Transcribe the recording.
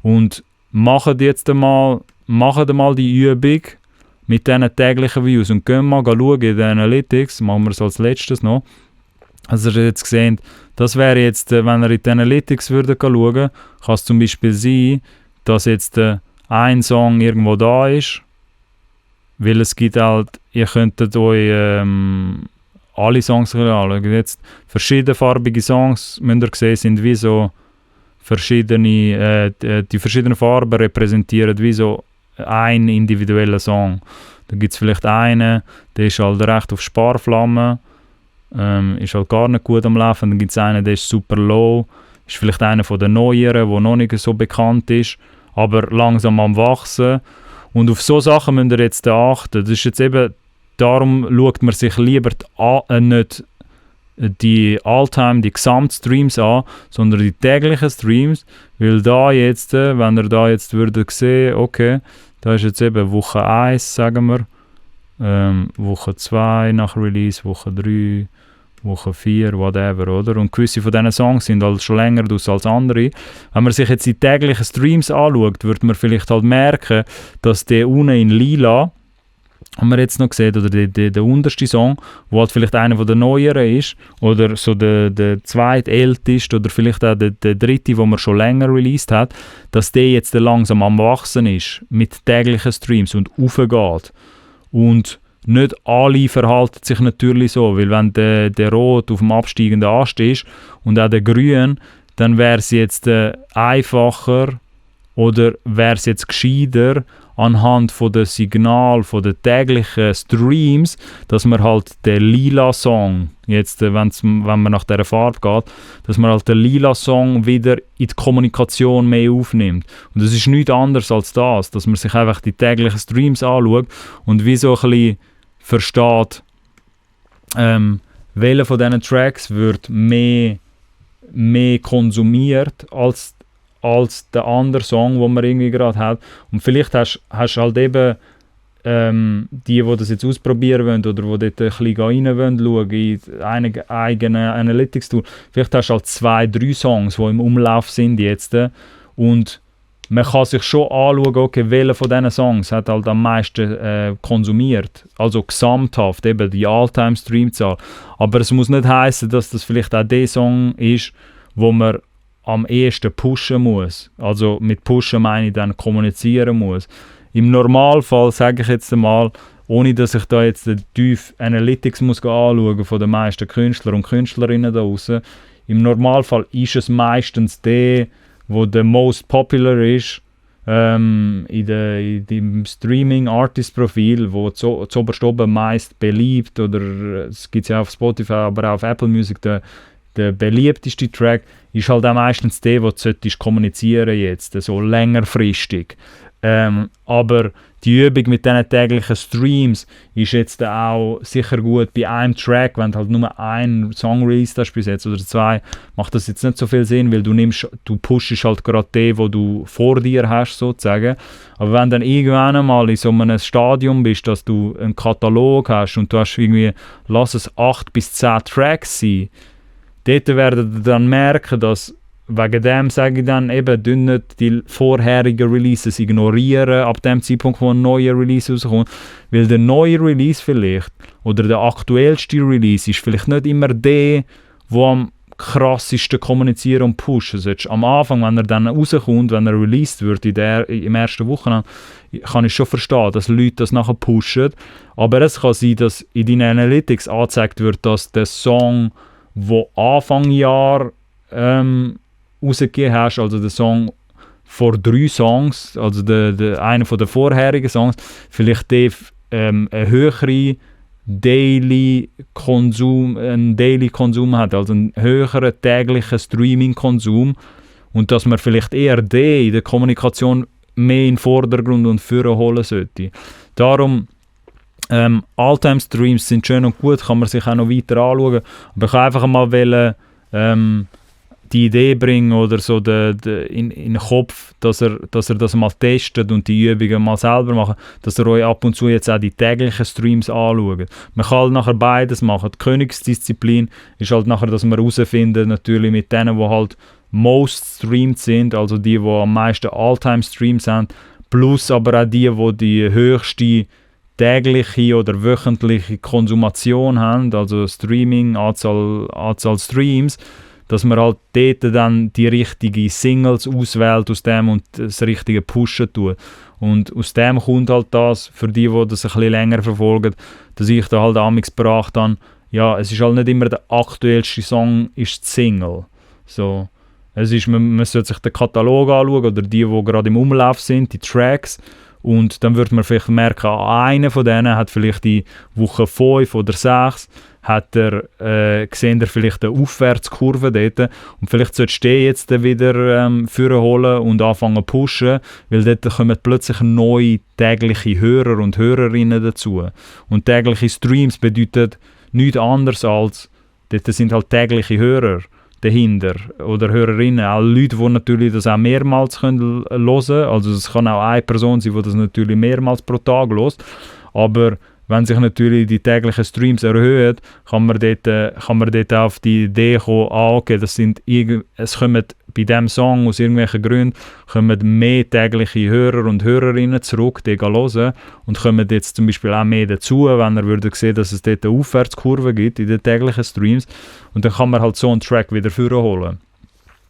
Und macht mal die Übung mit diesen täglichen Views und gehen mal schauen in den Analytics, machen wir es als letztes noch. Also ihr jetzt gesehen, das wäre jetzt, wenn ihr in die Analytics schauen würde, kann es zum Beispiel sein, dass jetzt ein Song irgendwo da ist, weil es gibt halt, ihr könntet euch alle Songs anschauen. Jetzt verschiedenfarbige Songs, müsst ihr sehen, sind wie so verschiedene, die verschiedenen Farben repräsentieren wie so ein individueller Song. Da gibt es vielleicht einen, der ist halt recht auf Sparflamme, ist halt gar nicht gut am Laufen. Dann gibt es einen, der ist super low, ist vielleicht einer von den neueren, der noch nicht so bekannt ist, aber langsam am Wachsen. Und auf so Sachen müsst ihr jetzt achten. Das ist jetzt eben, darum schaut man sich lieber nicht die Alltime, die Gesamtstreams an, sondern die täglichen Streams, weil da jetzt, wenn ihr da jetzt würdet sehen, okay, da ist jetzt eben Woche 1, sagen wir, Woche 2 nach Release, Woche 3, Woche 4, whatever, oder? Und gewisse von diesen Songs sind halt schon länger aus als andere. Wenn man sich jetzt die täglichen Streams anschaut, wird man vielleicht halt merken, dass der unten in lila, haben wir jetzt noch gesehen, oder der unterste Song, wo halt vielleicht einer von den neueren ist, oder so der zweitälteste, oder vielleicht auch der dritte, den man schon länger released hat, dass der jetzt langsam am Wachsen ist, mit täglichen Streams und aufgeht. Und nicht alle verhalten sich natürlich so, weil wenn der Rot auf dem absteigenden Ast ist und auch der Grün, dann wäre es jetzt einfacher oder wäre es jetzt gescheiter, anhand von der Signal, von den täglichen Streams, dass man halt den lila Song, jetzt wenn man nach dieser Farbe geht, dass man halt den lila Song wieder in die Kommunikation mehr aufnimmt. Und das ist nichts anderes als das, dass man sich einfach die täglichen Streams anschaut und wie so ein bisschen versteht, welcher von diesen Tracks wird mehr konsumiert als der andere Song, den man irgendwie gerade hat. Und vielleicht hast du halt eben die das jetzt ausprobieren wollen oder die dort ein bisschen rein wollen, schauen in eine eigene Analytics-Tool. Vielleicht hast du halt 2-3 Songs, die im Umlauf sind jetzt. Und man kann sich schon anschauen, okay, welcher von diesen Songs hat halt am meisten konsumiert. Also gesamthaft, eben die All-Time-Streamzahl. Aber es muss nicht heißen, dass das vielleicht auch der Song ist, wo man am ehesten pushen muss. Also mit pushen meine ich dann kommunizieren muss. Im Normalfall, sage ich jetzt einmal, ohne dass ich da jetzt den tief Analytics muss anschauen von den meisten Künstler und Künstlerinnen da draussen, im Normalfall ist es meistens der, wo der most popular ist, in dem Streaming-Artist-Profil, wo zuoberst oben meist beliebt, oder es gibt ja auf Spotify, aber auch auf Apple Music, der beliebteste Track ist halt auch meistens der, den du kommunizieren jetzt, so längerfristig. Aber die Übung mit diesen täglichen Streams ist jetzt auch sicher gut bei einem Track, wenn du halt nur einen Song release hast bis jetzt oder 2, macht das jetzt nicht so viel Sinn, weil du pushst halt gerade den, den du vor dir hast, sozusagen. Aber wenn du dann irgendwann einmal in so einem Stadium bist, dass du einen Katalog hast und du hast irgendwie, lass es 8 bis 10 Tracks sein, dort werden wir dann merken, dass wegen dem sage ich dann eben, nicht die vorherigen Releases ignorieren, ab dem Zeitpunkt, wo ein neuer Release rauskommt, weil der neue Release vielleicht, oder der aktuellste Release ist vielleicht nicht immer der, der am krassesten kommunizieren und pushen sollte. Am Anfang, wenn er dann rauskommt, wenn er released wird im ersten Wochenende, kann ich schon verstehen, dass Leute das nachher pushen, aber es kann sein, dass in deinen Analytics angezeigt wird, dass der Song, wo Anfang Jahr rausgegeben hast, also der Song vor 3 Songs, also einer von den vorherigen Songs, vielleicht eine höhere Daily Konsum hat, also einen höheren täglichen Streaming-Konsum, und dass man vielleicht eher den in der Kommunikation mehr in den Vordergrund und vorne holen sollte. Darum All-Time-Streams sind schön und gut, kann man sich auch noch weiter anschauen, aber ich kann einfach mal die Idee bringen oder so in den Kopf, dass er das mal testet und die Übungen mal selber machen, dass er euch ab und zu jetzt auch die täglichen Streams anschaut. Man kann halt nachher beides machen. Die Königsdisziplin ist halt nachher, dass man herausfinden, natürlich mit denen, die halt most streamed sind, also die am meisten All-Time-Streams haben, plus aber auch die höchste tägliche oder wöchentliche Konsumation haben, also Streaming, Anzahl Streams, dass man halt dort dann die richtigen Singles auswählt aus dem und das richtige Pushen tut. Und aus dem kommt halt das, für die das ein bisschen länger verfolgen, dass ich da halt amigs gebracht habe, ja, es ist halt nicht immer der aktuellste Song, ist die Single. So, es ist, man sollte sich den Katalog anschauen oder die gerade im Umlauf sind, die Tracks. Und dann wird man vielleicht merken, einer von denen hat vielleicht die Woche 5 oder 6 gesehen er vielleicht eine Aufwärtskurve dort. Und vielleicht solltest du jetzt wieder vorholen und anfangen zu pushen, weil dort kommen plötzlich neue tägliche Hörer und Hörerinnen dazu. Und tägliche Streams bedeutet nichts anderes als, dort sind halt tägliche Hörer dahinter oder Hörerinnen, auch Leute, die natürlich das auch mehrmals hören können. Also es kann auch eine Person sein, die das natürlich mehrmals pro Tag hört. Aber wenn sich natürlich die täglichen Streams erhöhen, kann man dort auf die Idee kommen, okay, es kommen bei diesem Song aus irgendwelchen Gründen kommen mehr tägliche Hörer und Hörerinnen zurück, die hören und kommen jetzt zum Beispiel auch mehr dazu, wenn er würde sehen, dass es dort eine Aufwärtskurve gibt in den täglichen Streams und dann kann man halt so einen Track wieder vorholen.